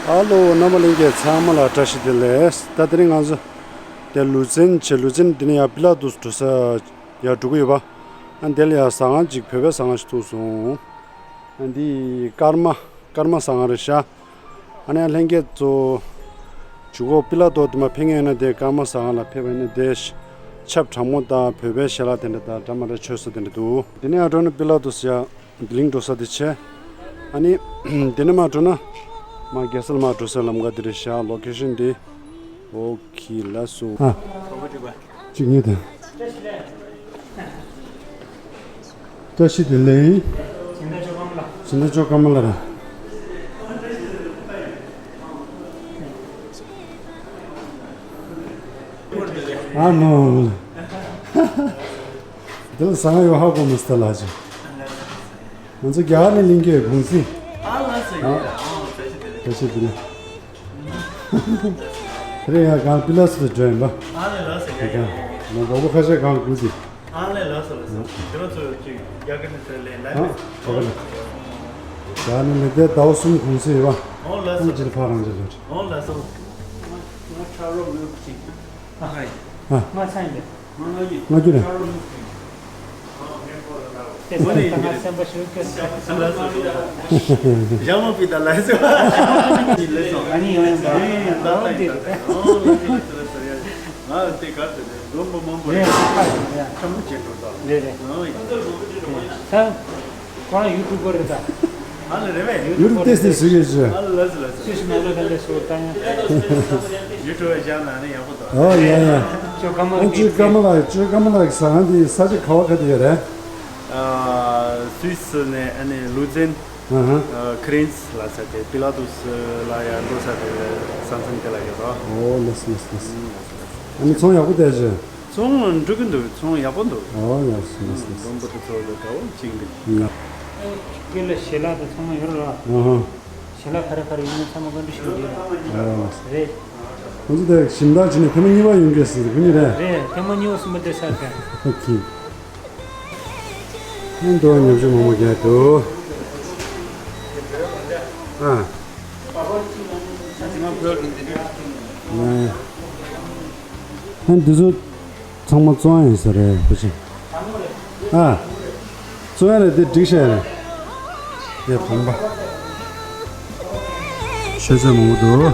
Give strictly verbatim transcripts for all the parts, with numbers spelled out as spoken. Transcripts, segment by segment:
ཨ་ལོ། རྣམ་པ་ལྷན་རྒྱས་ཚང་མ་ལ་བཀྲ་ཤིས་བདེ་ལེགས། ད་དེ་རིང་ང་ཚོ་དེ་ལུ་ཛེན་བྱས། ལུ་ཛེན་འདི་ནས་ཡར་པི་ལ་ཏུས་འགྲོ་ས་ཡར་འགྲོ་གི་ཡོད་པ། ཨ་འདི་ལ་ཡར་ཟ་ཁང་ཅིག་བོད་པའི་ཟ་ཁང་ཞིག་ཐུག་སོང་། ཨ་འདི་ཀརྨ་ཀརྨ་ཟ་ཁང་རེད་ཤག་ཨ་ནི་ལྷན་རྒྱས་ཚོ་མཇུག་གོ་པི་ལ་ཏུས་དེ་མར་ཕེབས་མཁན་ཡོད་ན་དེ་ཀརྨ་ཟ་ཁང་ལ་ཕེབས་པ་ཡིན་ན་དེ་ཆབ་གྲང་མོ་དང་བོད་པའི་ཞལ་ལག་དེ་འདྲ་དང་འདྲ་མ་འདྲ་མཆོད་ས་དེ་འདྲ་འདུག་དེ་ནས་ཡར་འགྲོ་ན་པི་ལ་ཏུས་ཡར་ལྡི་ལིང་འགྲོ་ས་དེ་བྱས། ཨ་ནི་དེ་ནས་མར་འགྲོ་ན་མར་རྒྱལ་ས་ལ་མར་འགྲོ་སའི་ལམ་ཁ་དེ་རེད་ཤག་ལོ་ཁེ་ཤན་དེ། ཨོ་ཁེ། ལགས་སོ། ཨ། གཅིག་གཉིས་དང་། བཀྲ་ཤིས་བདེ་ལེགས། སྦྱིན་བདག་ཅོ་ཀརྨ་ལགས། སྦྱིན་བདག་ཅོ་ཀརྨ་ལགས་རེད། ཨ་ནོ། འདི་ལ་ཟ་ཁང་ཡོད་ཧ་གོ་མི་སྲིད་ལ་ཅི། ང་ཚོ་རྒྱ་གར་ནས་གླིང་གའི་གུང་སྲས། ཨ་ལགས་སོ། ཡ་ཨ། ཨོ་བཀྲ་ཤིས་བདེ་ལེགས། བཀྲ་ཤིས་བདེ་ལེགས། དེ་རིང་ཡང་གང་པི་ལ་སུ་དུ་འགྲོ་ཡིན་པ། ཨ་ལས་ལགས་སོ། ཡ་ཡ། ང་གོ་པོ་ཁ་ཤས་གང་དགོས་ཏེ། ཨ་ལས་ལགས་སོ་ལགས་སོ། དེ་རོ་ཚོ་ཅིག་རྒྱ་གར་ནས་ཚུར་ལེན་ལ། ཨ་ཡོད་རྒྱ་གར་ནས། རྒྱ་ནས་མི་སྡེ་ཟླ་བ་གསུམ་གུང་སེང་ཡོད་པ། ཨོ་ལགས་སོ། ཁོང་ཅིར་ཕ་རང་ཅིར་ལོ། ཨོ་ལགས་སོ། ང་ང་ཁྲ་རོགས་ཡོད་ཅིག་ཨ་ཧའི། ཨ། ང་ཚ་ཡིན་པས། ང་རྒྱུ་རེད། ཨ་ནི་ཡང་ཡང་ཞང་མ་པི་ཏ་ལ་ཟེར་བ། ཨ་ནི་ཡང་ཡང་པ། ཨ་འདི་རེད། ང་དེ་གར་དེ་ནས་མགྲོན་པོ་མང་པོ་རེད། ཁྲ་མོ་བྱེད་འགྲོ་དང་། རེད་རེད། ད་ཁོ་རང་ཡུ་ཊུབ་པར་རེད་ད། ཨ་ལ་རེད་བས། ཡུ་ཊུབ་ཏེ་སི་སུ་གིས་ཟེར། ཨ་ལ་ལ་ཟེར་ལ་ཟེར། སུ་ཞིག་ན་ལ་ད་ལ་སོ་ད་ཡང་། ཡུ་ཊུབ་བཞག་ན་ནི་ཡག་པོ་འདུག་ཨོ་ཡ་ཡ། ཅོ་ཀརྨ་ཨ་ཅོ་ཀརྨ་ལགས། ཅོ་ཀརྨ་ལགས་ཀྱི་ཟ་ཁང་དེ་ས་ཆ་ག་བ་ག་དེ་ཡོད་རེད། ཨ་སུད་སི་ནས་ཨ་ནི་ལུ་ཛེན། ཨ་ཧ། ཨ་ཁི་རེན་སི་ལ་ས་དེ་པི་ལ་ཏུས་ལ་ཡར་འགྲོ་ས་དེ་ས་མཚམས་དེ་ལ་ཡོད་རོ། ཨོ་ལགས་ལགས་ལགས། ཨ་ནི་ཚོང་ཡག་པོ་བསྡད་ཅི། ཚོང་འགྲོ་གི་འདུག་ཚོང་ཡག་པོ་འདུག་ཨོ་ཡག་སོང་ཡག་སོང་། མགྲོན་པོ་དེ་ཚོ་ལ་དགའ་བོ་བྱེད་ཀྱི་འདུག་ཡ། དེ་ལ་ཞལ་ལག་དེ་ཚང་མ་ཡོད་ར། ཨ་ཧ། ཞལ་ལག་ག་རེ་ག་རེ་ཡོད་མེད་ཚང་མ་བཀའ་འདྲི་ཞུ་རྒྱུ་ཡོད་ར། ཨོ། རེད། ཁོང་ཚོ་དེ་ཞིམ་ཐག་བྱས་ནས་ཐེངས་མ་གཉིས་པ་ཡོང་གི་ཟེར་ཁོ་གཉིས་རེད། རེད། ཐེངས་མ་གཉིས་པ་གསུམ་པ་དེ་ས་རེད། ཨོ་ཁེ། ཨ་འདུག་ཉམས་ཞིབ་མང་པོ་རྒྱག་འདུག་ཨ། ཨ་འདི་ཚོ་ཚང་མ་བཙོང་ཡ་ཡིན་ས་རེད་བུ་ཆེ། ཨ། བཙོང་ཡ་རེད་དེ་འགྲིག་ཤག་རེད། དེ་བམ་པ། ཤ་ཚ་མང་པོ་འདུག་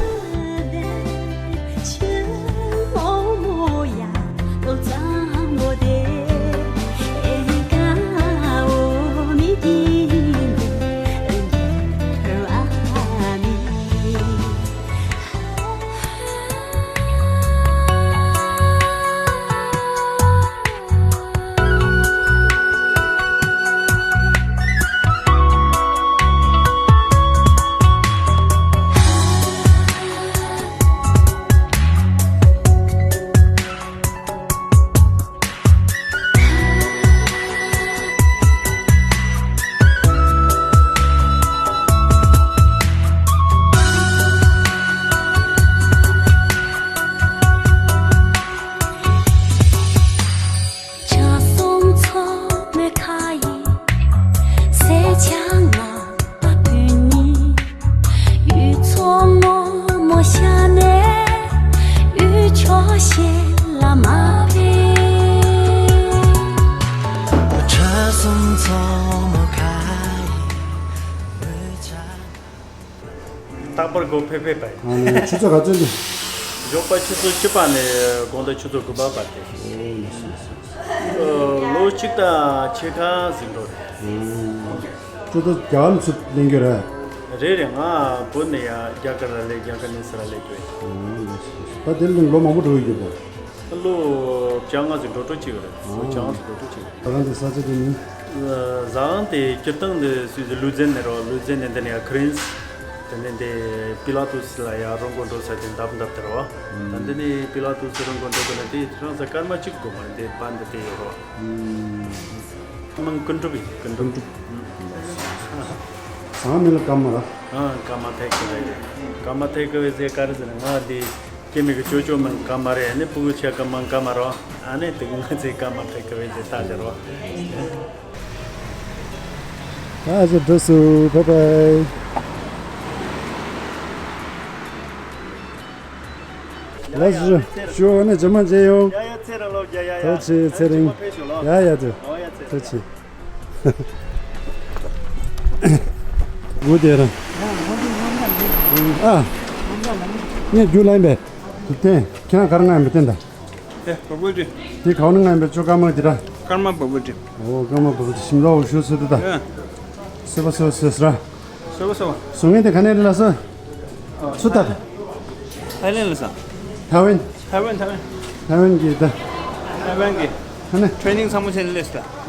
རྟག་པར་སྒོ་ཕྱེ་ཕྱེ་བ་ཡིན། ཨ་ནི་ཆུ་ཚོད་ག་ཚོད་འདི། ཞོགས་པ་ཆུ་ཚོད་བཅུ་པ་ནས་དགོང་དག་ཆུ་ཚོད་དགུ་པ་བར་དེ། ཨོ་ལགས་སོ་ལགས་སོ། ལོ་གཅིག་དང་ཕྱེད་ཀ་ཟིན་འགྲོ་རེད། ཁྱོད་ཚོ་རྒྱ་གར་ནས་ཚུར་ལེན་རྒྱུ་རེད། རེད་རེད། ང་བོད་ནས་ཡ་རྒྱ་གར་ལ་སླེབས། རྒྱ་གར་ནས་སུ་ར་སླེབས་རྒྱུ་རེད། ཨོ་ལགས་སོ་ལགས་སོ། ད་དེ་ལ་ལོ་མང་པོ་འགྲོ་གི་ཡོད་པ། ལོ་བཅོ་ལྔ་ཙམ་འགྲོ་འགྲོ་ཅིག་རེད། ལོ་བཅོ་ལྔ་ཙམ་འགྲོ་འགྲོ་ཅིག་རེད། ད་ག་འདི་ས་ཆ་དེ་ནི། ཟ་ཁང་དེ་སྤྱིར་བཏང་དེ་སུད་སི་ལུ་ཛེན་ནས་རོ། ལུ་ཛེན་ནས་འདི་ནས་ཡ་ཁི་རེན་སི། དེ་ནས་འདི་པི་ལ་ཏུས་ལ་ཡ་རོང་གོ་འགྲོ་ས་དེ་འདབས་འདབས་དེ་རོ། ད་འདི་ནས་པི་ལ་ཏུས་རོང་གོ་འགྲོ་དགོས་ན་དེ་ཁྱེད་རང་ཚོ་སྐར་མ་གཅིག་དགོས་མ་རེད། འདི་བར་འདི་དེ་ཡོད་རོ། མིང་ཀུན་གྲུབ་ཡིན། ཀུན་གྲུབ། ཟ་ཁང་མིང་ལ་ཀརྨ་ར། ཨ་ཀརྨ་ཐེག་ཨ་ཝེ་རེད། ཀརྨ་ཐེག་ཨ་ཝེ་ཟེར་ག་རེ་ཟེར་ན་ང་འདི། སྐྱེ་དམན་གྱི་ཅོ་ཅོ་མིང་ཀརྨ་རེད། ཨ་ནི་སྤུ་གུ་ཆེ་གི་མིང་ཀརྨ་རོ། ཨ་ནི་དེ་གི་ང་ཚོས་ཀརྨ་ཐེག་ཨ་ཝེ་ཟེར་བཏགས་བཞག་རོ། ད་ཨ་ཅག་འགྲོ་སོང་། བཱའི་བཱའི། ད་ཞུ་ཞུ་ནས་ཇེ་མང་ཇེ་ཡོང་། ཡ་ཡ་ཚེ་རིང་ལོ་རྒྱ་ཡ་ཡ། ཐུགས་རྗེ་ཆེ་ཚེ་རིང་། ཡ་ཡ་ཚེ། ཨོ་ཡ་ཚེ། ཐུགས་རྗེ་ཆེ། དགུ་དེ་ར། ཨ། ངས་རྒྱུ་ལ་ཡིན་པས། དེ་བསྟན། ཁྱེད་རང་ག་རེ་ང་ཡིན་པས་བསྟན་ད། དེ་བ་བུ་དེ། དེ་གའོ་ནི་ང་ཡིན་པས་ཅོ་ཀར་མ་དེ་ར། ཀར་མ་བ་བུ་དེ། ཨོ་ཀར་མ་བ་བུ་དེ་ཞིམ་རོ་ཞུ་སུ་དེ་ད། ཡ། སེ་བ་སེ་བ་སེ་སི་ར། སེ་བ་སེ་བ། སུ་ངས་དེ་ག་ནས་ལ་སོ། སུ་ད་དེ། ཐའི་ལེན་ལ་ས། ཐའི་ཝན། ཐའི་ཝན་ཐའི་ཝན། ཐའི་ཝན་གི་ད། ཐའི་ཝན་གི། ཧ་ནས། ཊེ་རེ་ནིང་ཚང་མ་བྱས་ནས་སླེབས་སོང་།